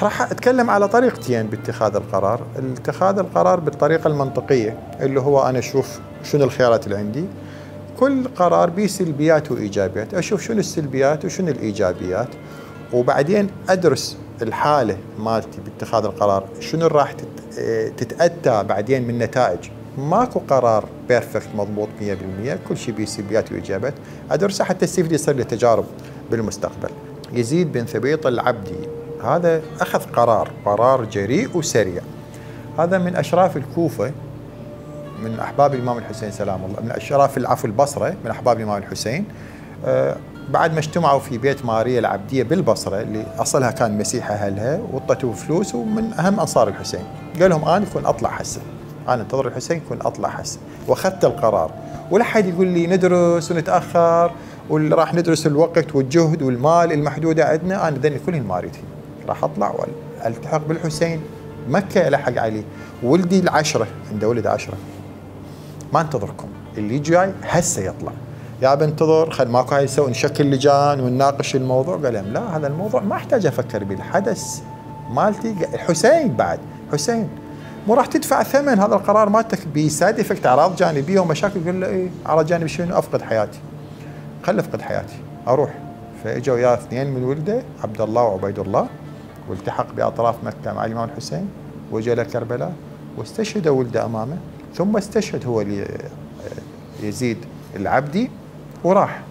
راح اتكلم على طريقتين باتخاذ القرار. اتخاذ القرار بالطريقه المنطقيه اللي هو انا اشوف شنو الخيارات اللي عندي. كل قرار به سلبيات وايجابيات، اشوف شنو السلبيات وشنو الايجابيات، وبعدين ادرس الحاله مالتي باتخاذ القرار شنو راح تتاتى بعدين من نتائج. ماكو قرار بيرفكت مضبوط 100%، كل شيء به سلبيات وايجابيات، ادرسه حتى يصير يصير لي تجارب بالمستقبل. يزيد بن ثبيط العبدي هذا اخذ قرار جريء وسريع. هذا من اشراف الكوفه، من احباب الامام الحسين سلام الله، من اشراف البصره، من احباب الامام الحسين. بعد ما اجتمعوا في بيت ماريا العبديه بالبصره اللي اصلها كان مسيحي اهلها، وطته فلوس، ومن اهم انصار الحسين. قال لهم انا كون اطلع هسه، انا انتظر الحسين كون اطلع هسه، واخذت القرار. ولا حد يقول لي ندرس ونتاخر وراح ندرس الوقت والجهد والمال المحدوده عندنا. انا ذني كلهن ما اريدهن، راح اطلع والتحق بالحسين مكه الحق عليه. ولدي العشره، عنده ولد 10، ما انتظركم، اللي جاي هسه يطلع. يا بنتظر خل ماكو هاي نسوي نشكل لجان ونناقش الموضوع. قال لهم لا، هذا الموضوع ما احتاج افكر به، الحدث مالتي الحسين، بعد حسين مو راح تدفع ثمن هذا القرار مالتك بسايد افكت، اعراض جانبيه ومشاكل. قال له ايه اعراض جانبيه شنو؟ افقد حياتي، خل افقد حياتي اروح. فاجوا وياه اثنين من ولده عبد الله وعبيد الله، والتحق باطراف مكه مع الامام الحسين، واجا الى كربلاء واستشهد ولده امامه، ثم استشهد هو يزيد العبدي وراح.